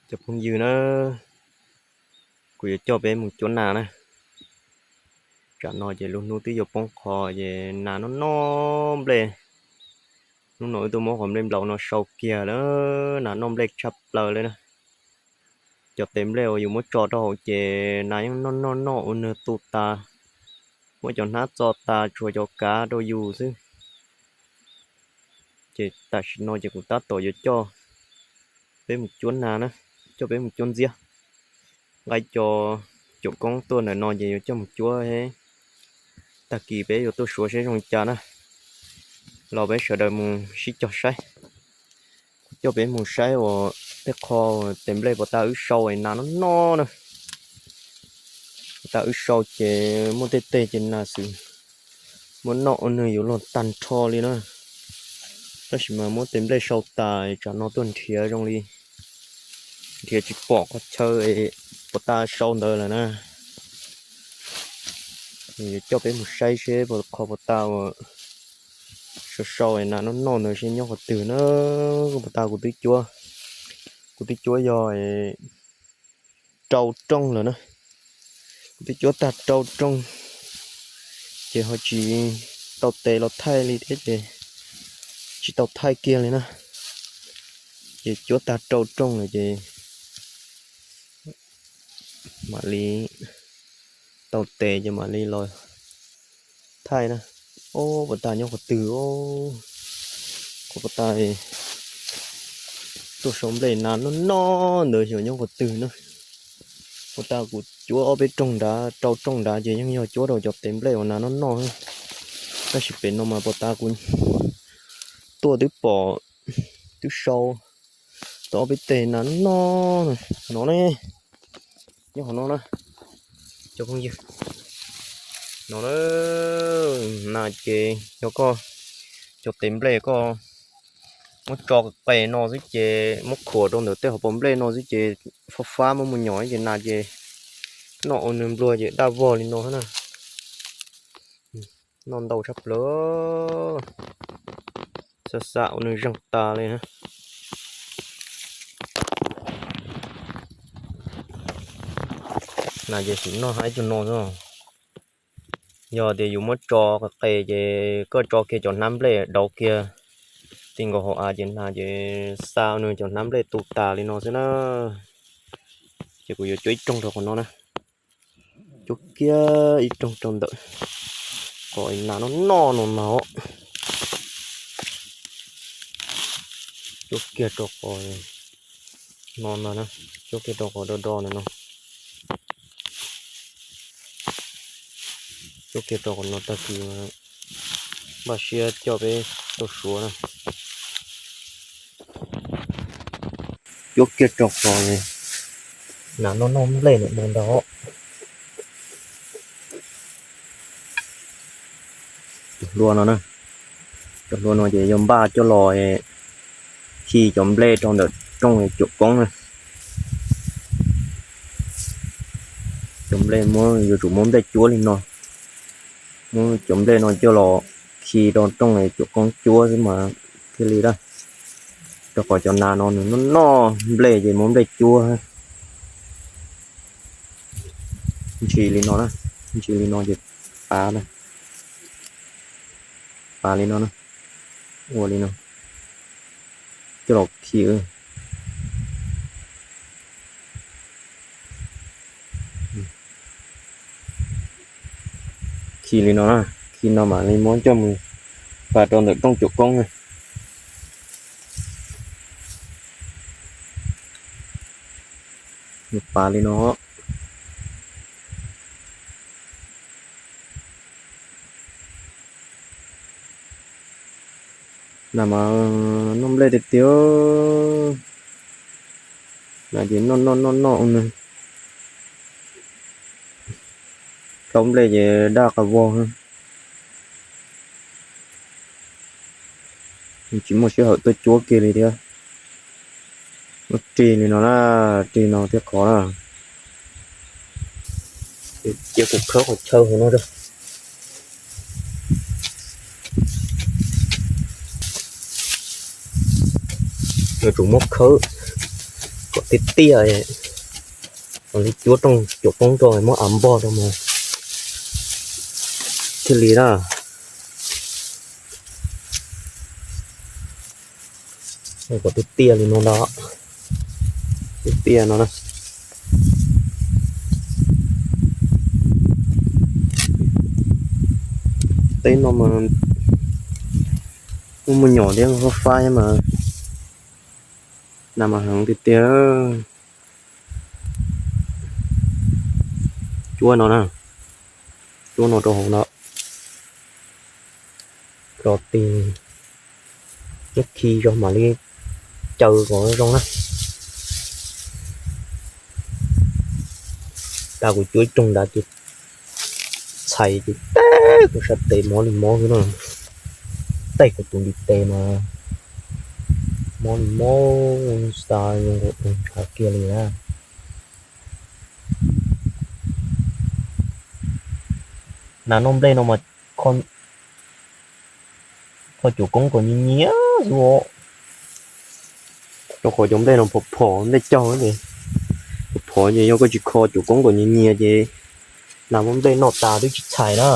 Cov phooj ywg na, kuv yuav coj peb mus cuab nas na. Tsam no ces lub hnub twb yuav poob qho ces nas noj noj nplej. Hnub no wb tuaj muab qhov nplej nplaum no sau kiag lawm, nas noj nplej tshaj plaws li na. Cov tes nplej uas yus muab tso rau hauv ces nas yeej noj noj noj ua nws tu tas, muab cov hnab txo tas tshuav cov kav rau yus xwb. Ces tam sim no ces kuv tab tom yuav coj peb mus cuab nas na, coj peb mus cuab ntxiab. Nqa cov cuam koob tuaj ntawm no ces yuav coj mus cuab, tag kis peb yuav tuaj suav seb zoo li cas na. Los peb sawv daws mus sib cog saib. Kuv coj peb mus saib uas tej qho tes nplej puas tas wb sau es nas noj noj na. Puas tas wb sau ces muaj tej teg ces nas xwb muab noj ua nws yuav luag tag nrho li na. Tab sis mas muab tes nplej sau tas tsam no tuaj nrhiav zoo li nrhiav tsis pom qhov chaw es puas tas sau ntawd lawm na. Yuav coj peb mus saib seb qhov puas tas uas sau sau es nas noj noj ntawd seb nyob qhov twg na. Puas tas kuv twb cuab, kuv twb cuab yog rau rooj lawm na. Kuv twb cuab tag rau rooj ces ho tsis tau tes los thaij li thiab ces tsis tau thaij kiag li na. Ces cuab tag rau rooj lawm ces mam li tau tes ces mam li los thaij na. Ob, puas tas nyob qhov twg, qhov puas tas tuaj sau nplej nas noj noj ntawd xyov nyob qhov twg na. Puas tas kuv cuab ob peb rooj nrad rau rooj nrad ces yeej yog cuab rau cov tes nplej uas nas noj noj. Tab sis pem no mas puas tas kuv tuaj twb pom, twb sau tau ob peb teg nas noj no ne. Nyob qhov no na, cov phooj ywg, no na, nas ces yog koj cov tes nplej koj muab tso qe no xwb ces muab khuam rau ntawm tej hauv paus nplej no xwb ces fab fab muab mus nyom ces nas ces noj ua nws nplua ces daj vog li no na. Noj ntau tshaj plaws, xa xa ua nws zeeg tas li na. Nas ces xum noj haib cuag no xwb. Yog tias yus muab tso qe ces koj tso kiag cov hnab nplej dauv kiag ti nkaus hauv av ces nas ces xa ua nws cov hnab nplej tu tas li no xwb na. Ces kuv yuav cuab ib rooj rau qhov no na. Cuab kiag ib rooj rau ntawm qhov nas noj noj no no. Cuab kiag rau qhov no no na, cuab kiag rau qhov do do no no. Cuab kiag rau qhov no tag kis npaj siab coj peb tuaj suav na. Cuab kiag rau qhov nas noj noj nplej no ntag. Cov hlua no na, cov hlua no ces yog npaj coj los khi cov nplej rau ntawm rooj cuam koob na. Cov nplej muab, yuav tsum muab nplej cuab li no, muab cov nplej no coj los khi rau rooj cuam koob cuab xwb mas thiaj li dab. Rau qhov cov nas no nws noj noj nplej ces muab nplej cuab. Ntsis li no na, ntsis li no ces pav na, pav li no na, ua li no coj los khi. Khi li no na, khi no mam li muab coj mus pas rau ntawm rooj cuam koob na. Pas li no. Nas mas noj nplej tiag tiag. Nas ces noj noj noj noj ua nws, tau nplej ces daj qas vog. Tsis muaj sij hawm tuaj cuab kiag li thiab. Muab rig li no na, rig no thiaj khov na. Cia kuv khawb qhov chaw hauv no rau. Yuav tsum muab khawb, Kom tiaj tiaj, kom li cuab rooj cuam koob rau muab av npog rau mas thiaj li na. Kom tiaj tiaj li no ntag, tiaj tiaj no na. Teb no mas muaj muaj nyom thiab fab fab mas nas mas heev tiag tiag. Cuab no na, cuab no rau hauv no, rau tig, muab khi zog mam li caw kom zoo na. Tas kuv cuab ib rooj nrad ces txhais ces teb kuv sab tes mob li mob xwb na. Tej kuv tus ntiv tes mas mob li mob, xav zoo nkaus tus ntshav kiag li na. Nas noj nplej no mas kho cuam koob kom nyias nyias xwb os. Rau qhov cov nplej no phom phom nplej caug ces, phom phom ces yog koj tsis kho cuam koob kom nyias nyias ces nas muab nplej noj tas twb tsis txhais na.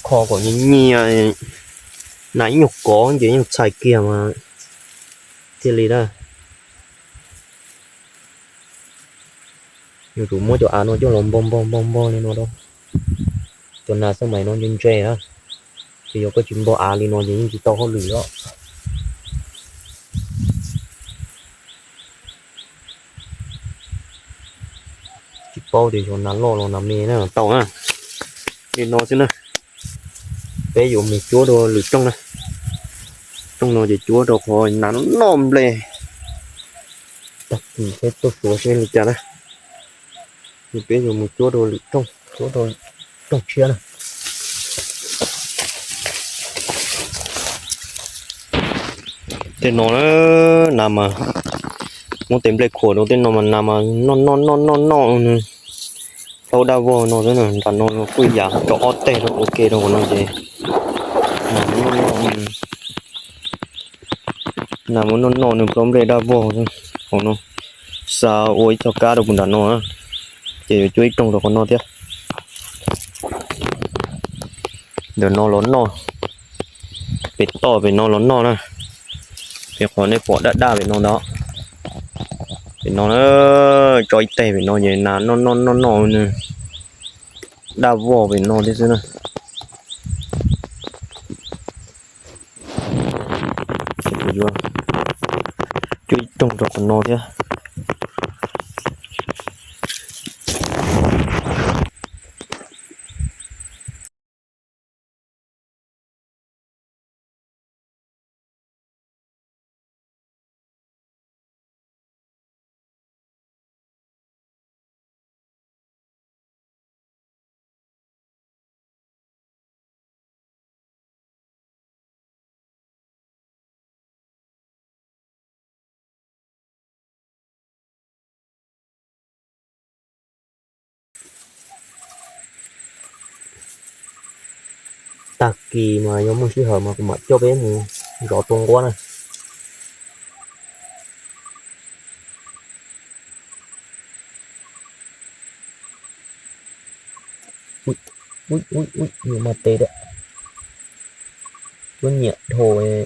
Kho kom nyias nyias, nas ib nyuag kov ces yeej txhais kiag mas thiaj li na. Yuav tsum muab cov av no coj los npog npog npog npog li no rau. Cov nas xab mais no ntse ntse na, ces yog koj tsis npog av li no ces yeej tsis tau hauj lwm os. Tsis paub tias yog nas loj los nas me na tau na. Li no xwb na. Peb yuav mus cuab dua lwm rooj na. Rooj no ces cuab rau qhov nas noj nplej. Tag kis peb tuaj suav seb li cas na. Peb yuav mus cuab dua lwm rooj, cuab dua rooj tshiab na. Tej no na, nas mas muab tes nplej khuam rau tej no mas nas mas noj noj noj noj noj nws plaub daj vog no xwb na. Nram no kuj yam rau ob teg rau ua ke rau hauv no ces nas muab noj noj, nas muab noj noj nws plaub nplej daj vog xwb hauv no. Xa ua ib txoj kab rau puag nram no na, ces yuav cuab ib rooj rau qhov no thiab. Ntawm no los noj, pem toj pem no los noj na. Pem qhov nej pom daj daj pem no ntag, pem no na, tso ib teg pem no ces nas noj noj noj noj nws daj vog pem no thiab xwb na. Ces kuv yuav cuab ib rooj rau qhov no thiab. Tag kis mas yog muaj sij hawm mas kuv mam coj peb mus zov tua nquab na. Ub, ub, ub, yuav mas tes, cuab nyiam dhau, yeej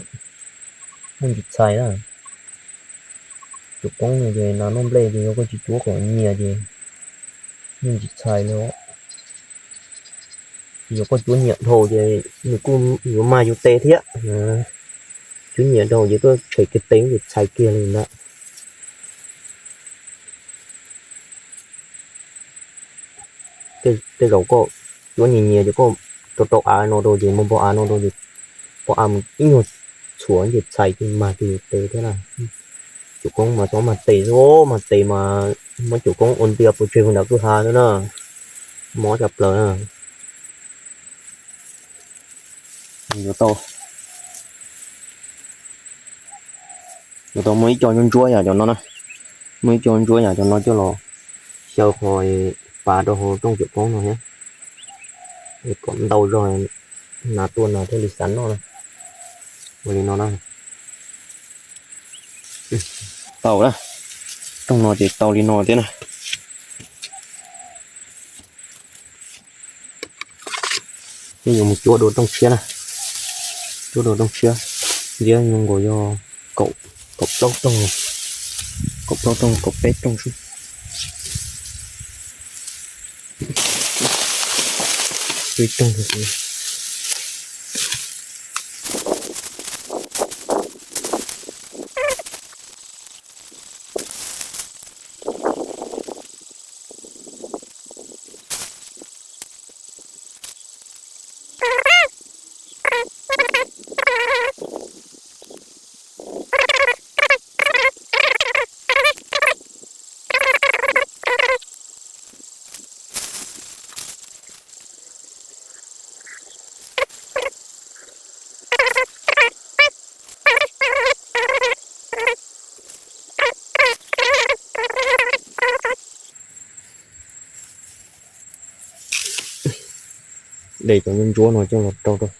tsis txhais na. Cuam koob no ces nas noj nplej ces yog koj tsis cuab kom nyias ces yeej tsis txhais li os. Yog koj cuab nyiam dhau ces nws kuj yuav mag yus tes thiab. Cuab nyiam dhau ces koj tshem kiag tes ces txhais kiag li ntawd. Tej zaum koj cuab nyias nyias ces koj rau rau av no rau ces mus npog av no rau ces npog av mus ib nyuag txhuam ces txhais ces mag kiag yus tes thiab na. Cuam koob mas txhob mag tes xwb, mag tes mas muab cuam koob ua ntia pov tseg puag nram kwj ha xwb na. Mob tshaj plaws na. Yuav tau, yuav tau muaj ib co ntsuab ntsuab yam cov no na. Muaj ib co ntsuab yam cov no coj los xyaw qhov pav rau hauv rooj cuam koob no thiab, kom ntau zog nas tuaj nas thiaj li xav noj na. Ua li no na. Tau na, rooj no ces tau li no thiab na. Peb yuav mus cuab dua rooj tshiab na, cuab dua rooj tshiab, ntxiab zoo nkaus yog kaum, kaum plaub rooj, kaum plaub rooj kaum peb rooj xwb. Ib rooj. De cov ntsuab no coj los rau rau.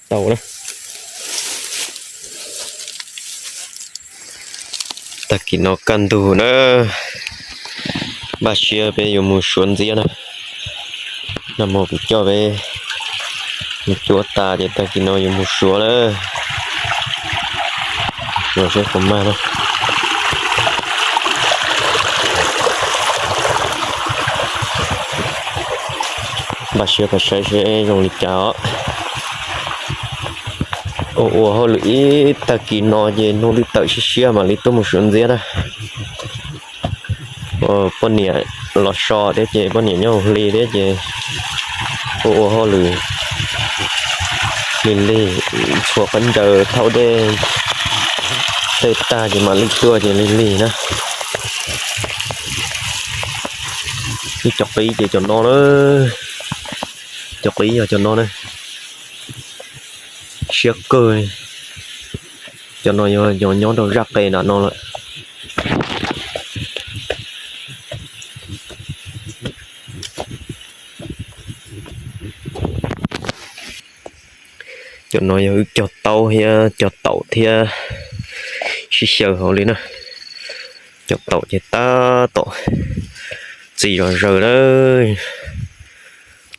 Tau na. Tag kis no kaj ntug na, npaj siab peb yuav mus suav ntxiab na. Nag hmo kuv coj peb mus cuab tas ces tag kis no yuav mus suav na. Suav seb puas mag na. Npaj siab pais saib seb zoo li cas os. Ua ua hauj lwm ib tag kis no ces nug lwj tawm siab siab mam li tuaj mus suav ntxiab na. Poj niam los so thiab ces poj niam nyob hauv hli thiab ces ua ua hauj lwm lig lig, txhua qab ncaws thauj dej, tej tag ces mam li tuaj ces lig lig na. Ib cov qib ces cov no na, cov qib yog cov no na, siab kawg. Cov no yog nyob rau zaj qe nram no lawm. Cov no yog wb cog taub thiab cog taum thiab sib xyaw hauv li na. Cog taum ces tab tom txi zom zaws lawm.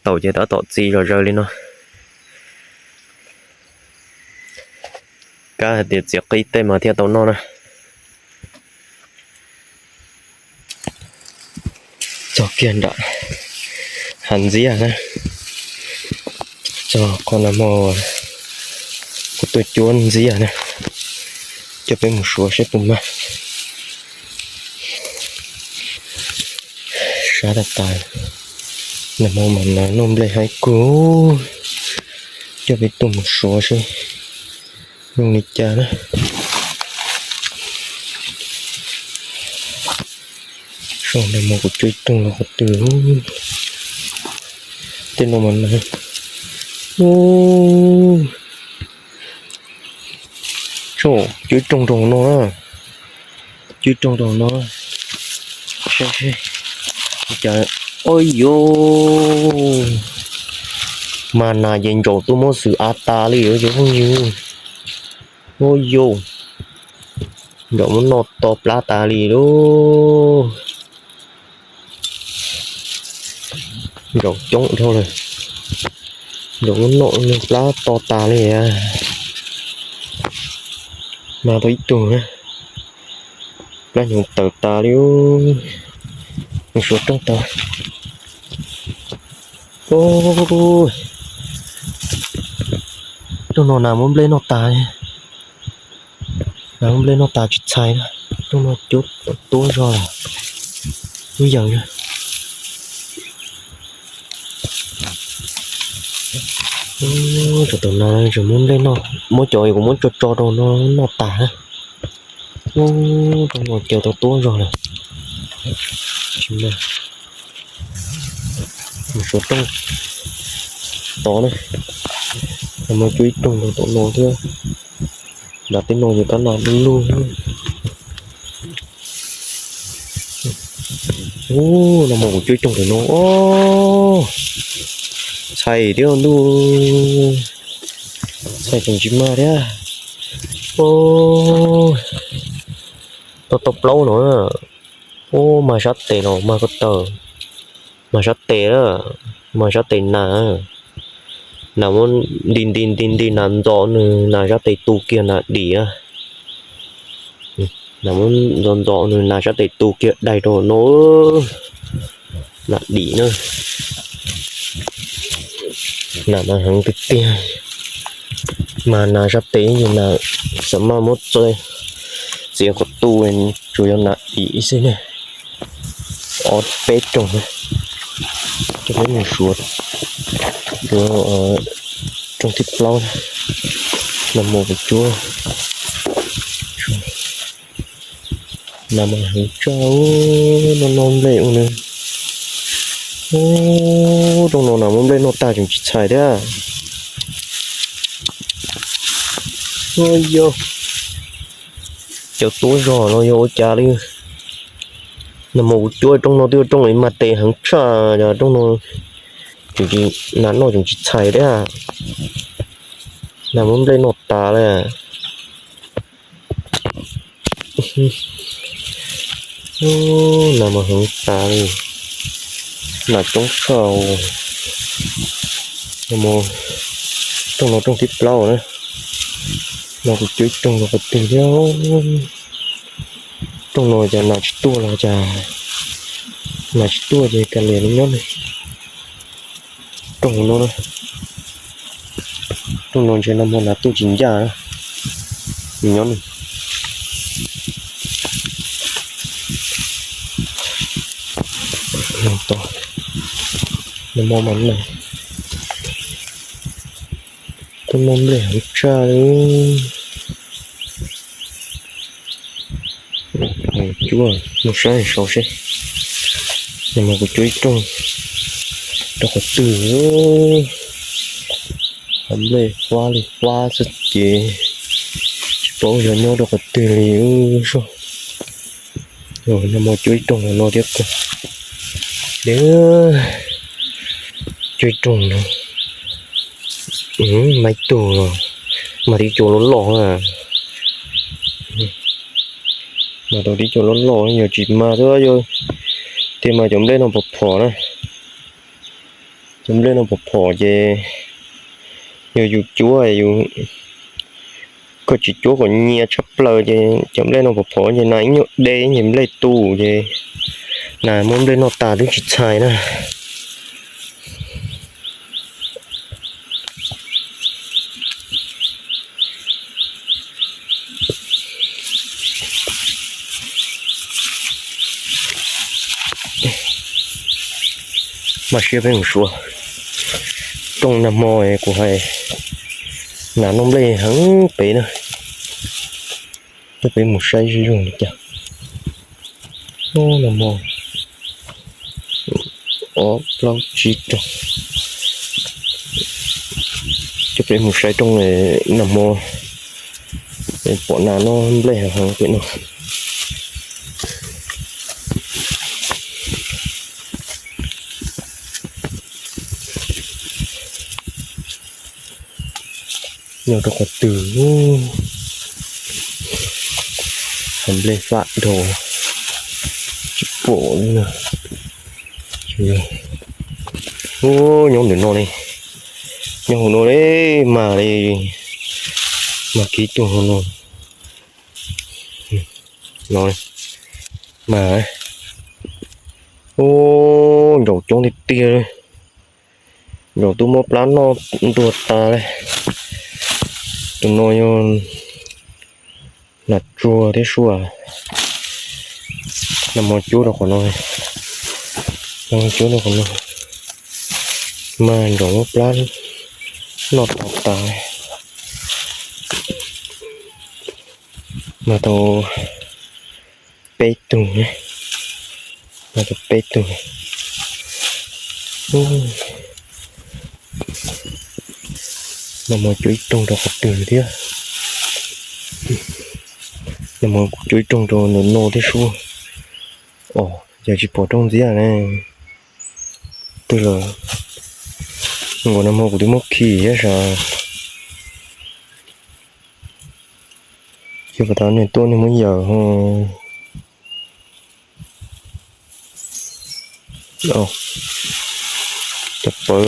Taum ces tab tom txi zom zaws li no. Kab hais tias txiav qib tej mas thiaj tau noj na. Txog kiag nram hav ntxiab na, txog qhov nag hmo kuv tuaj cuab ntxiab na, coj peb mus suav seb puas mag. Sab tag tas, nag hmo mas nag noj nplej haib kawg, coj peb tuaj mus suav seb zoo li cas na. Sab nag hmo kuv cuab ib rooj los qhov twg, tej no mas nag. Cuab ib rooj rau hauv no, cuab ib rooj rau hauv no, saib seb cas. Ua yuv, mas nas ces ntsaum tuaj muab xwm av tas li os cov phooj ywg. Ua yuv, ntsaum muab noj to plab tas li lauj. Ntsaum coob dhau lawm, ntsaum muab noj plab to tas li. Mas tau ib tug na, plab hnyuv tawm tas li. Mus suav rooj tod. Rooj no nas muab nplej noj tas, nas muab nplej noj tas tsis txhais na. Rooj no cuab tuab zog lawm, ub yawm na. Tus no tseem muab nplej noj, muab cov kuv muab tso tso rau no noj tas na. Ub, rooj no cuab tau tuab zog lawm. Tsis mag, mus suav rooj tod na. Muaj cuab ib rooj ntawm no thiab. Nram tej no ces kab nas lug lug. Ub, no mas kuv cuab ib rooj ntawm no. Txhais thiab ntuj, txhais tseem tsis mag thiab. Tau tau plaub no. Ub, mag sab tes los mag ko taw, mag sab tes, mag sab tes nas. Nas muab nti nti nti nti nas ntxov nws nas sab tes tu kiag nas dim. Nas muab ntxov ntxov nws nas sab tes tu kiag daig rau no. Nas dim na. Nas mas heev tiag tiag. Mas nas sab tes ces nas xam maj muab txiav kom tu, tsuas yog nas dim xwb ne. Ob peb rooj, coj peb mus suav dua rooj thib plaub. Nag hmo kuv cuab. Nag hmo heev tshaj, no no nplej ua nws. Rooj no nas muab nplej noj tag tseem tsis txhais thiab. Yog cov tuab zog no yog ua cas li. Nag hmo kuv cuab rooj no twb yog rooj mag tes heev tshaj, rooj no tseem tsis, nas noj tseem tsis txhais thiab. Nas muab nplej noj tas lawm. Nas mas heev tas li. Nas coob tshaj. Rooj no rooj thib plaub na. No kuv cuab ib rooj rau qhov twg thiab. Rooj no cas nas tsis tuaj los cas. Nas tsis tuaj ces kav liam li nyob ne. Rooj no, rooj no ntshe nag hmo nas tuaj tsis ncaj, nws nyob ne. Nag hmo mas nag, tuaj noj nplej heev tshaj li. Cuab mus saib saud seb, nag hmo kuv cuab ib rooj rau qhov twg. Qhov nplej fab li fab xwb ces tsis paub yog nyob rau qhov twg li. Nag hmo cuab ib rooj no thiab kawg. Cuab ib rooj no, mas ib tug, mas tib co loj loj. Mas tau tib co loj loj, yog tsis mas xwb, yog tias mas cov nplej no phom phom na. Cov nplej no phom phom ces yog yus cuab, yus, koj tsis cuab kom nyias tshaj plaws ces cov nplej no phom phom ces nas ib nyuag deb ces nplej tu ces nas muab nplej noj tas twb tsis txhais na. Mas siab peb mus suav rooj nag hmo kuv hais, nas noj nplej heev pem na. Coj peb mus saib zoo zoo li cas. Nag hmo ob plaub tsib rooj. Coj peb mus saib rooj nag hmo pom nas noj nplej heev heev pem no. Nyob rau qhov twg, nplej fab dhau tsis pom li na. Nyob ntawm no ne, nyob hauv no ne, mas li, mas kiv tuaj hauv no. No, mas, ub, ncaum coob tiag tiag li. Ncaum twb muab plab noj ntuag tas li. Tus no yog nas tsuag thiab sua. Nag hmo cuab rau qhov no, nag hmo cuab rau qhov no, mas ncaum muab plab noj tas tas li. Mas tau peb tug, mas tau peb tug. Nag hmo cuab ib rooj rau qhov twg thiab? Nag hmo kuv cuab ib rooj rau ntawm no thiab sub. Os, yog tsis pom rooj ntxiab ne. Twb los nkaus nag hmo kuv twb muab khi thiab sas. Ces puas tas nej tuaj nej muab yawm ho. Cov pawv.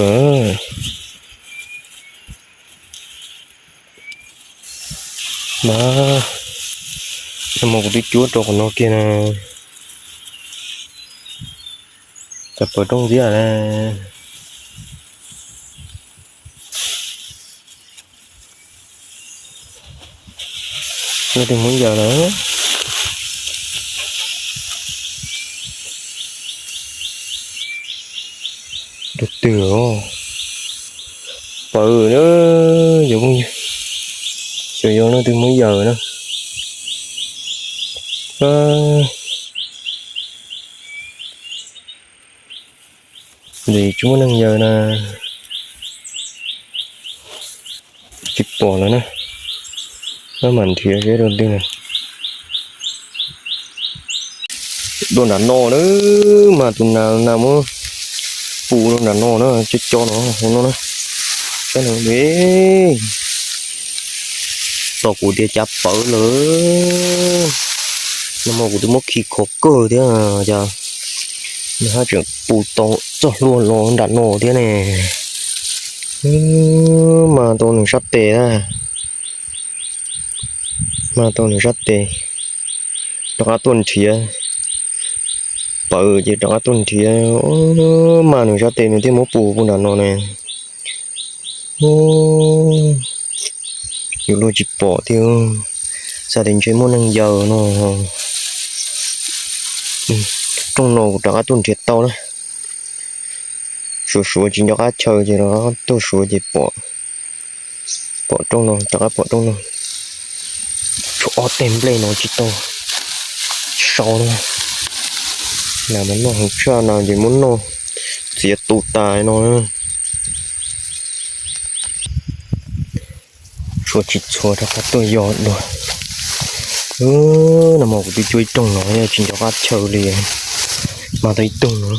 Mas, nag hmo kuv twb cuab rau qhov no kiag na. Cov pawv rooj ntxiab na. Leej twg muab yawm lawm? Tus twg? Pawv, yog, xyov yog leej twg muab yawm na. Ntxim tsis muaj neeg yawm na. Tsis pom lawm na. Maj mam nrhiav seb rau twg na. Dua nram no na, mas tus nas nas muab pus rau nram no na, cov cov no hauv no na. Saib no, tos kuv tias cav pawv lawm. Nag hmo kuv twb muab khi khov kawg thiab, cas nws haj tseem pus tau txoj hlua los nram no thiab ne. Mas tau nws sab tes na. Mas tau nws sab tes, rov qab tuaj nrhiav. Pawv ces rov qab tuaj nrhiav. Mas nws sab tes nws thiaj muab pus pus nram no ne. Yus luag tsis pom thiab, xav tias ntshe muaj neeg yawm no. Rooj no kuv rov qab tuaj nrhiav tau na. Suav suav tsis nco qab chaw ces rov qab tuaj suav ces pom, pom rooj no, rov qab pom rooj no. Tshuav ob teg nplej no tsis tau sau na. Nas mas noj heev tshaj, nas ces muab noj txiav tu tas no. Tshuav tsis txhua rov qab tuaj yos dua. Nag hmo kuv twb cuab ib rooj no tsis nco qab chaw li. Mas tau ib tug no,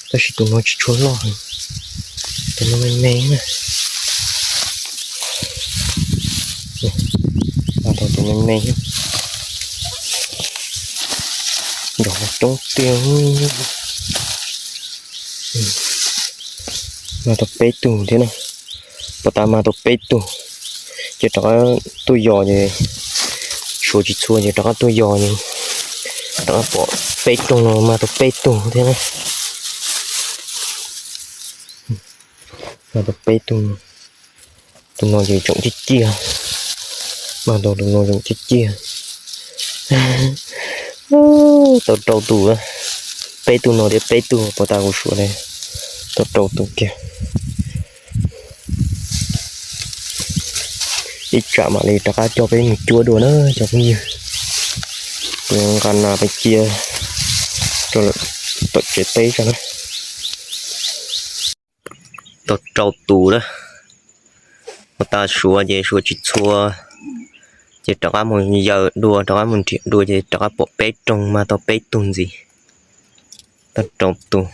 tab sis tus no tsis tshua loj, tus no me me na. Mas tau tus me me, nrog coob tiag. Mas tau peb tug thiab na. Puas tas mas tau peb tug. Ces rov qab tuaj yos ces, suav tsis txhua ces rov qab tuaj yos ces rov qab pom peb rooj no mas tau peb tug thiab na. Mas tau peb tug. Tus no ces tseem ciaj ciaj. Mas tau tus no tseem ciaj ciaj. Tau rau tus, peb tug no thiab peb tug puas tas kuv suav li. Tau rau tus kiag. Ib tsam mam li rov qab coj peb mus cuab dua na cov phooj ywg. Kuv nqa nas peb cia rau lawm tom tsev teb tso na. Tau rau tus na. Ua tas suav ces suav tsis txhua, ces rov qab mus yawm dua, rov qab mus nrhiav dua ces rov qab pom peb rooj mas tau peb tug ntxiv. Tau rau tus.